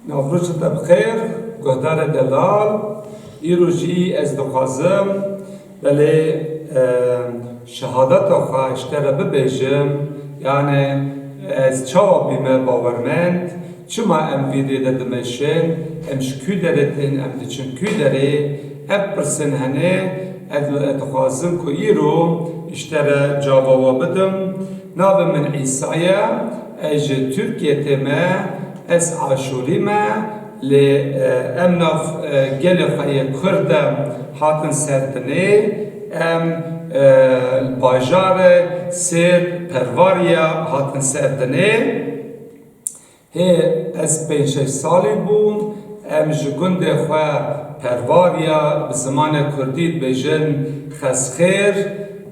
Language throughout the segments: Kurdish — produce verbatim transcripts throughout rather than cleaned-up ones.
Navroja te bi xêr, guhdarê delal. Îro jî ez dixwazim belê, e, şehadeta xwe ji te re bibêjim. Yani ez çawa bîme bawermend? Çima em vî rê de dimeşin? Em ji kû derê tên, em diçin kû derê? Ev pirsên hene, ez, ez dixwazim ku îro ji te re cava we bidim. Navê min Îsa ye, ez ji Tirkiyê tême, ez Aşûrî me, lê, e, em nav, e, gelê xwe yê Kurd de hatin ser dinê, em, e, li bajarê Sêr Perwariya hatin ser dinê. Hê ez pênc şeş salî bûm, em ji gundê xwe Perwariya bi zimanê kurdî dibêjin Xezxêr,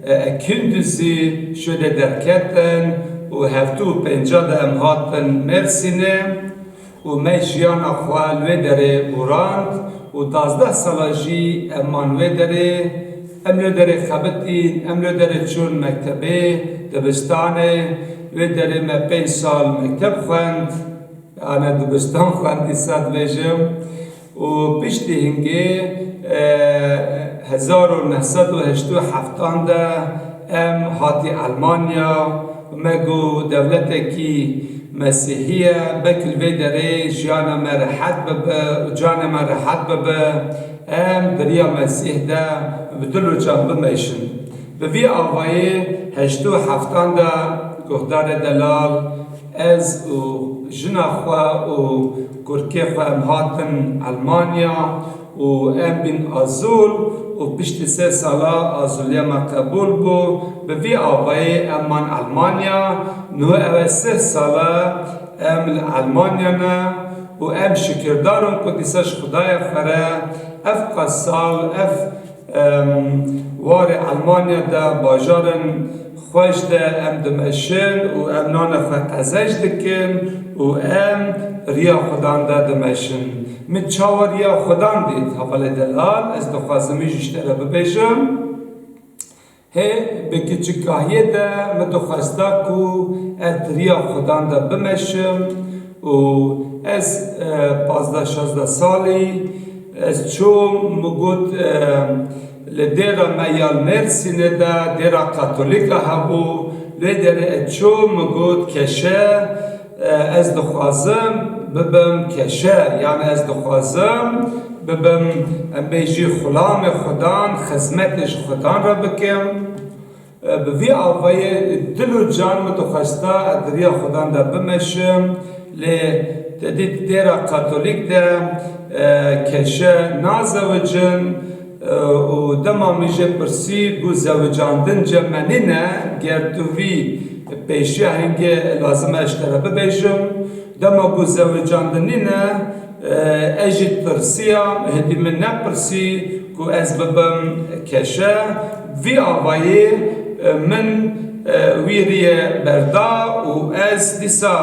e, Ekîndizî şûdê derketin û hevdû û pênca de em hatin Mêrsînê û me jiyana xwe li wê derê borand û duwazdeh sala jî em man wê derê. Em li wê derê xebitîn, em li wê derê çûn mektebê, dibistanê. Wê derê me pênc sal mekteb xwend, yani dibistan xwend, dîsa dibêjim. Û piştî hingê, e, hezar û neh sed û heştê û heftan de em hatî Elmanya û me got dewletekî Mesîhî ye, belkî li vê derê jiyana me rehet bibe û canê me rehet bibe. Em di riya Mesîh de bi dil û can bimeşin. Bi vî avayî heştê û heftan de guhdarê delal, ez û jina xwe û kurkê xwe em hatin Elmanya û em bîn azûl û piştî sê sala azûliya me qebûl bû. Bi vî avayî em man Elmanya. Niha ew e sê sala em li Elmanya ne û em şikirdar in ku dîsa ji Xwedayê xwe re ev qas sal, ev, em, warê Elmanya de bajarên xweş de em dimeşin û em nanê xwe qezenc dikin û em riya Xudan de dimeşin. Min çawa riya Xudan dît? Hevalê delal, ez dixwazim jî ji te re bibêjim. Hê bi kiçikahiyê de min dixwesta ku ez di riya Xudan de bimeşim û ez, e, pazdeh şazdeh salî, ez çûm, min got, e, li dêra me ya li Mêrsînê de dêra Katolîka hebû, lê derê ez çûm, min got, keşe, e, ez dixwazim bibim keşe, yani ez dixwazim bibim, em bêjî xulamê Xudan, xizmetê ji Xudan re bikim. E, bi vî avayê dil û can min dixwesta ez di riya Xudan de bimeşim, lê te dît dêra Katolîk de, e, keşe nazewicin, e, û dema min jê pirsî, got, zewicandin cem me nîne, ger tu vî pêşiya hingê lazim e ez ji te re bibêjim. Dema got zewicandin nîne, e, ez jî tirsiyam, hêdî min nepirsî ku ez bibim keşe. Vî avayî, e, min, e, wî riyê berda û ez dîsa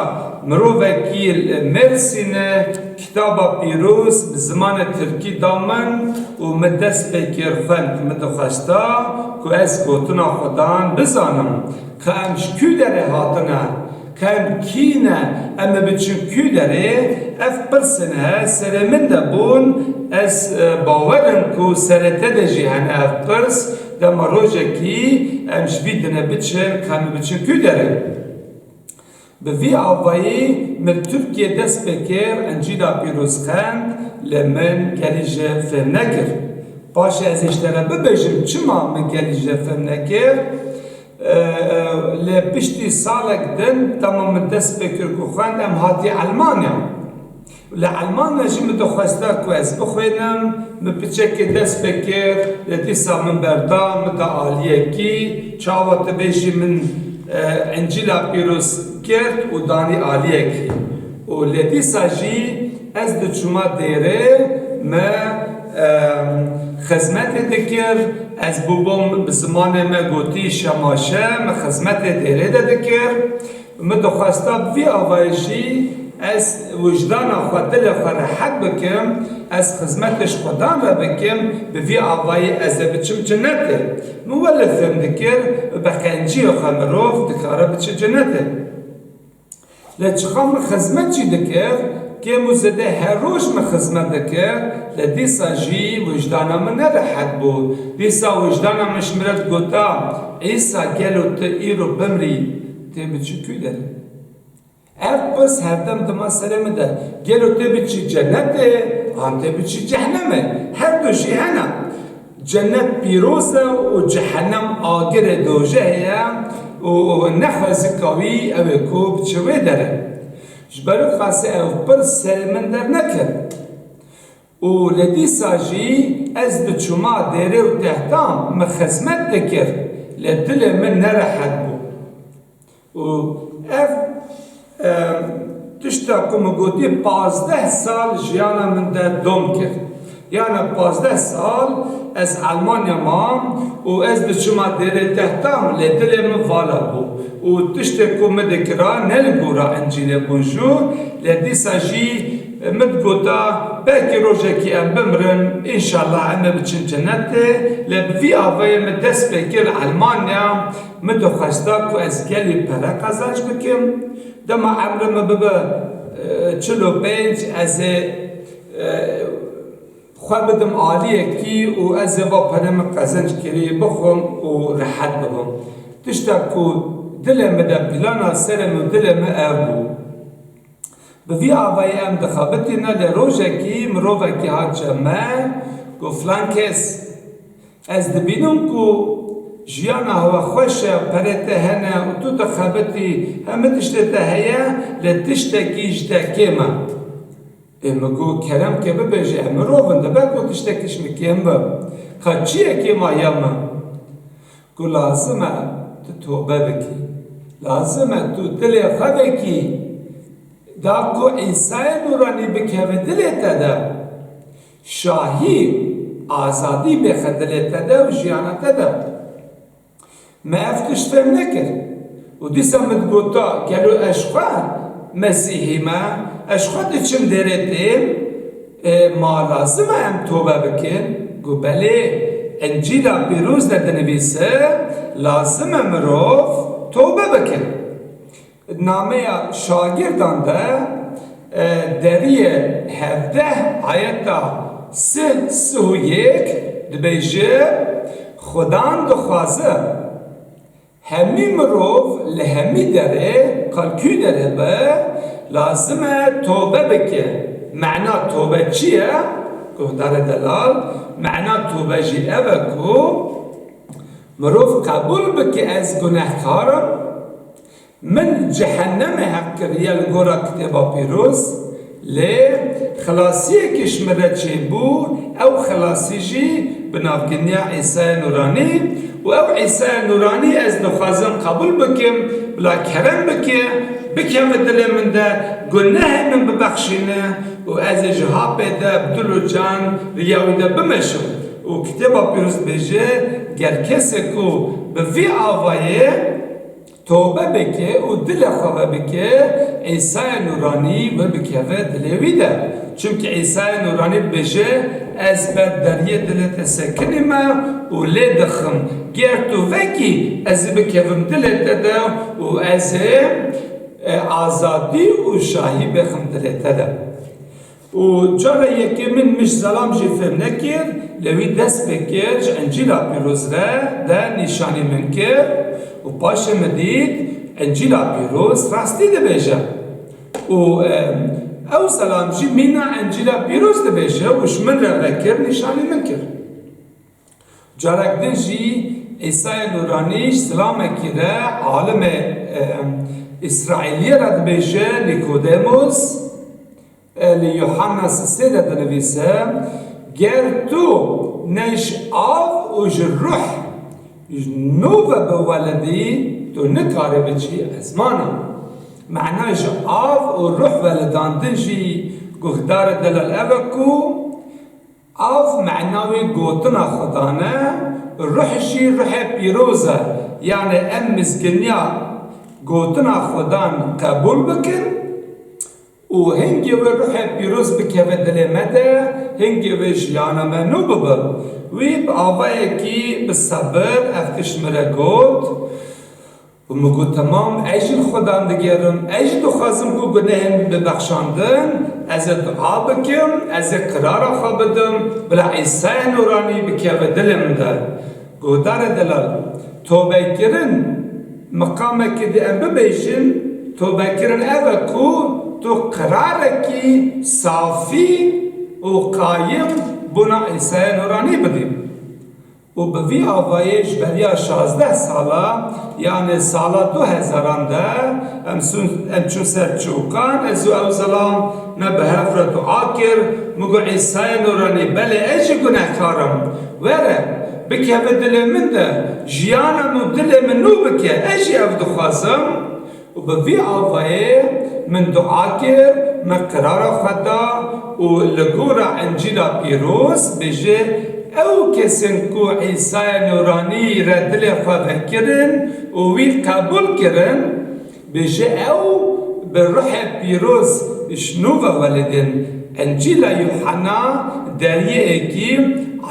mirovekî li Mêrsînê kitaba pîroz bi zimanê tirkî da min û min dest pê kir xwend. Min dixwesta ku ez gotina Xudan bizanim. Ka em ji kû derê hatine? Ka em kî ne? Em ê biçin kû derê? Ev pirsên he serê min de bûn. Ez, e, bawer im ku serê te de jî hene ev pirs. Dema rojekî em ji vî dinê biçin, ka em ê biçin kû derê? Bi vî avayî min Tirkiyê dest pê kir, Încîla Pîroz xwend, lê min gelî jê fêm nekir. Paşê ez ê ji te re bibêjim çima min gelî jê fêm nekir. E, e, lê piştî salek din, dema min dest pê kir ku xwend, em hatî Elmanya. Li Elmanya jî min dixwesta ku ez bixwînim, min piçekê dest pê kir, lê dîsa min berda, min da aliyekî, çawa tu bêjî min, e, Încîla Pîroz girt û danî aliyekî. Û lê dîsa jî ez diçûma dêrê, me, e, xizmetê dikir, ez bûbûm bi zimanê me gotî şemaşe, me xizmetê dêrê de dikir. Min dixwesta bi vî avayî jî ez wijdana xwe, dilê xwe rehet bikim, ez xizmetê ji Xudan re bikim, bi vî avayî ez ê biçim cinetê. Min wele fêm dikir, bi qenciyê xwe mirov dikare biçe cinetê. Lê çiqa min xizmet jî dikir, Kêm û zêde her roj min xizmet dikir, lê dîsa jî wijdana min nerehet bû. Dîsa wijdana min ji min re digota, Îsa, gelo tu îro bimrî, tê biçî kû derê? Ev pirs herdem dima serê min de, gelo tê biçî cenetê, an tê biçî cehnemê? Her du jî hene. Cenet pîroz e û cehennem agirê dojehê ye û nexwezika wî ew ê ku biçe wê derê. Ji ber wê qasê ev pirs serê min dernekir. Û lê dîsa jî ez diçûma dêrê û tehtan min xizmet dikir, lê dilê min nerehet bû. Û ev, e, tişta ku min gotî, pazdeh sal jiyana min de dom kir. Yana pazdeh sal ez Elmanya mam û ez diçûma dêrê tehtan, lê dilê min vala bû. Û tiştê ku min dikira ne li gora Încîlê bûn jû, lê dîsa jî min digota, belkî rojekî em bimrin, înşallah em ê biçin cenetê, lê bi vî avayê min dest pê kir Elmanya, min dixwesta ku ez gelî pere qezenc bikim. Dema emrê min bibe, e, çil û pênc, ez ê, e, xwe bidim aliyekî û ez ê va perê min qezenc kirî bixwim û rehet bibim. Tişta ku dilê min de, plana serê min û dilê min ev bû. Bi vî avayî em dixebitîne, lê rojekî mirovekî hat cem me, got, filan kes, ez dibînim ku jiyana hewe xweş e, perê te hene û tu dixebitî, hemî tiştê te heye, lê tiştekî ji te kêm e. Ê, min got, kerem ke bibêje, em mirov in, dibe ku tiştekî ji min kêm be. Ka çi ye kêma ya min? Ku lazim e tu tobe bikî. Lazim e tu dilê xwe vekî. Da ku Îsayê Nûranî bikeve dilê te de, şahî, azadî bêxe dilê te de û jiyana te de. Me ev tişt fêm nekir. Û dîsa min digota, gelo ez ji xwe Mesîhî me, ez ji xwe diçim dêrê têm, e, ma lazim e em tobe bikin? Got, belê, Încîla Pîroz de dinivîse, lazim e mirov tobe bikin. Nameya Şagirdan de, e, deriyê hevdeh ayeta sih, sih û yek dibêje, Xudan dixwaze hemî mirov li hemî derê, qal kû derê be, lazim e tobe bike. Mena tobe çi ye? Guhdarê delal, mena tobe jî ev e ku mirov qebûl bike, ez gunehkar im, min cehennemê heq kiriye li gora Kitêba Pîroz, lê xilasiyekî ji min re çêbû, ew xilasî jî bi navginiya Îsaya Nûranî, û ew Îsaya Nûranî ez dixwazim qebûl bikim, bila kerem bike, bikeve dilê min de, gunehê min bibexşîne û ez ê ji ha pê de bi dil û can riya wî de bimeşim. Û Kitêba Pîroz dibêje, ger kesê ku bi vî avayê tobe bike û dilê xwe vebike, Îsaya Nûranî wê bikeve dilê wî de. Çimkî Îsaya Nûranî dibêje, ez ber deriyê dilê te sekinîme û lê dixim. Ger tu vekî, ez ê bikevim dilê te de û ez ê, e, azadî û şahî bêxim dilê te de. Û cara yekê min, min ji zelam jî fêm nekir, lê wî dest pê kir, ji Încîla Pîroz re de nîşanî min kir û paşê min dît, Încîla Pîroz rastî dibêje. Û, em, ew zelam jî mîna Încîla Pîroz dibêje û ji min re vekir, nîşanî min kir. Carek din jî Îsayê Nûranî ji zilamekî re alimê, em, Îsraîliyê re dibêje, Nîkodemos, e, li Yuhanna sisê de dinivîse, ger tu ne ji av û ji ruh nû ve biwelidî, tu nikarî biçî ezmana. Mena ji av û ruh welidandin jî, guhdarê delal, ev e ku av mena wî gotina Xudan e, ruh jî ruhê pîroz e. Yanê em mizginiya gotina Xudan qebûl bikin û hingê wê ruhê pîroz bikeve dilê me de, hingê wê jiyana me nû bibe. Wî bi avayekî bi sebir ev tişt min re got. Û min got, temam, ez jî li Xudan digerim, ez jî dixwazim ku gunehên min bibexşandin, Ez ê dua bikim, ez ê qirara xwe bidim, bila Îsayê Nûranî bikeve dilê min de. Guhdarê delal, tobekirin miqamekî di em bibêjin, tobekirin ev e ku tu qirarekî safî û qayim bona Îsayê Nûranî bidî. Û bi vî avayê ji beriya şazdeh sala, yanê sala du hezaran de, em sûn, em çûn ser çûkan, ez û ew zilam me bi hev re dua kir, min got, Îsayê Nûranî, belê ez jî gunehkar im. Were, bikeve dilê min de, jiyana min û dilê min nû bike, ez jî ev dixwazim. Û bi vî avayê min dua kir, min qirara xwe da û li gora Încîla Pîroz bêje, ew kesên ku Îsayê Nûranî re dilê xwe vekirin û wî qebûl kirin, bêje ew bi Ruhê Pîroz ji nû ve welidên. Encîla Yuhanna deriyê êkî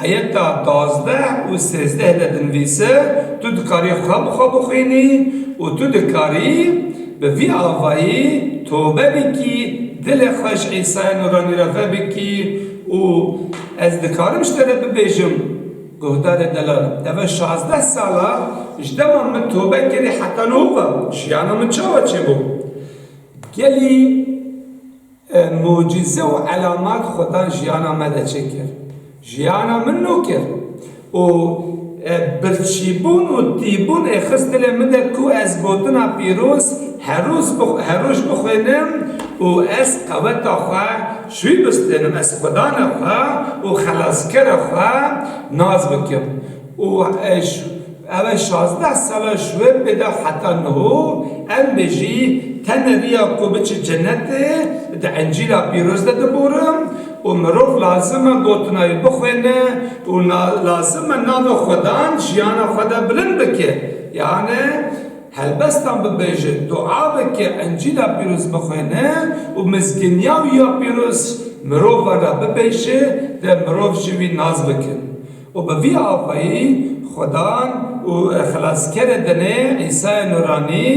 ayeta duwazdeh û sêzdeh de dinivîse, tu dikarî xwe bi xwe bixwînî û tu dikarî bi vî avayî tobe bikî, dilê xwe ji Îsayê Nûranî re vebikî û ez dikarim ji te re bibêjim, guhdarê delal, ev e şazdeh sala ji dema min tobe kirî heta niha jiyana min çawa çêbû? Gelî E, mucize û elamat Xudan jiyana me de çêkir. Jiyana min nû kir. Û, e, birçîbûn û tîbûn ê xist dilê min de ku ez gotina pîroz her roj bix-, her roj bixwînim û ez qeweta xwe ji wî bistênim, ez Xudana xwe û xelaskera xwe nas bikim. Û, e, ş-, ev e şazdeh sala ji wê pê de heta niho em bêjî tenê riya ku biçi cenetê di Encîla Pîroz de diborin û mirov lazim e gotina wî bixwêne û na-, lazim e nava Xudan jiyana xwe de bilind bike. Yanî helbestan bibêje, dua bike, Encîla Pîroz bixwêne û mizginiya wî ya pîroz mirovan re bibêje, de mirov ji wî nas bikin. Û bi vî avayî Xudan û Xilaskerê dinê Îsayê Nûranî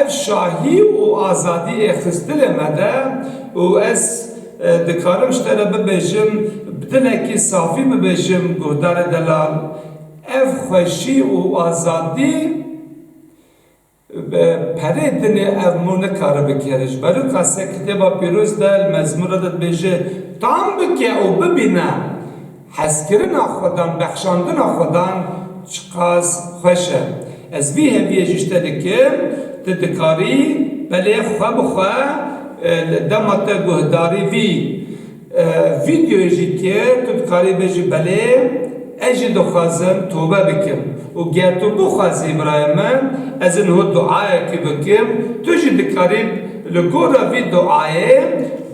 ev şahî û azadî ê xist dilê me de û ez, e, dikarim ji te re bibêjim, bi dilekî safî bibêjim, guhdarê delal, ev xweşî û azadî Bi perê dinê ev mû nikare bikere. Ji ber wî qasê Kitêba Pîroz de li Mezmûra de dibêje, tam bike û bibîne hezkirina Xudan, bexşandina Xudan çiqas xweş e. Ez vî heviyê jî ji te dikim, tu dikarî belê xwe bi xwe, e, li dema te guhdarî vî E, vîdeoyê jî kir, tu dikarî bêjî, belê, ez jî dixwazim tobe bikim. Û ger tu bixwazî, birayê min, ez ê niho duayekê bikim, tu jî dikarî li gora vî duayê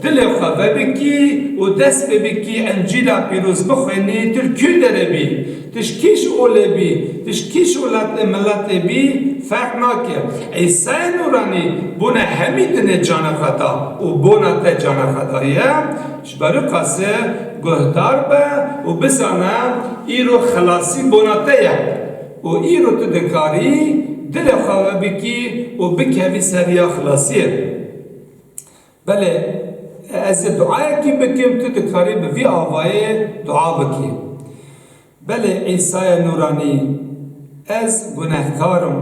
dilê xwe vebikî û dest pê bikî Encîla Pîroz bixwînî, tu li kî derê bî. Tu ji kî ji olê bî, tu ji kî ji welatê miletê bî, ferq nake. Îsayê Nûranî bona hemî dinê canê xwe da û bona te canê xwe daye. Ji ber wî qasê guhdar be û bizane îro xelasî bona te ye. Û îro tu dikarî dilê xwe vebikî û bikevî ser riya xelasiyê. Belê, ez ê duayekî bikim, tu dikarî bi vî avayê dua bikî. Belê Îsayê Nûranî, ez gunehkar im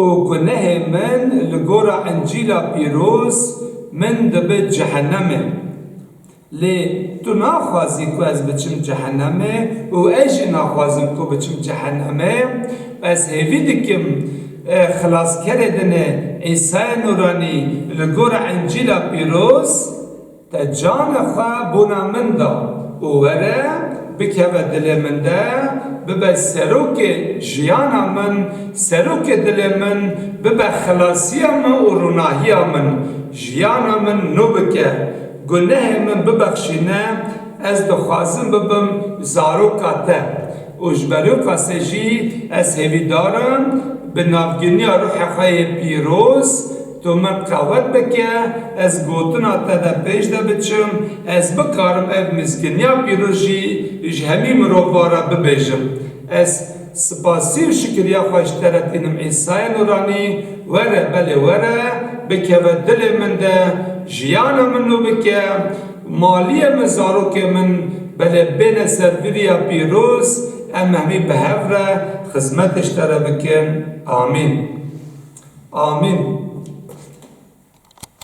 û gunehê min li gora Encîla Pîroz min dibe cehenemê. Lê tu naxwazî ku ez biçim cehenemê û ez jî naxwazim ku biçim cehenemê. Ez hêvî dikim, e, Xilaskerê dinê Îsayê Nûranî li gora Encîla Pîroz Te canê xwe bona min da û were bikeve dilê min de, bibe serokê jiyana min, serokê dilê min, bibe xelasiya min û rûnahiya min. Jiyana min nû bike, gunehê min bibexşîne, ez dixwazim bibim zaroka te. Û ji ber wê qasê jî ez hêvîdar im, bi navginiya ruhê xwe yê pîroz, tu min qewet bike, ez gotina te de pêş de biçim, ez bikarim ev mizginiya pîroz jî ji hemî mirovan re bibêjim. Ez spasî û şikiriya xwe ji te re tînim Îsayê Nûranî, were, belê were, bikeve dilê min de, jiyana min nû bike, maliyê min, zarokê min, belê bêne ser viriya pîroz, em hemî bi hev re xizmetê ji te re bikin. Amîn. Amîn.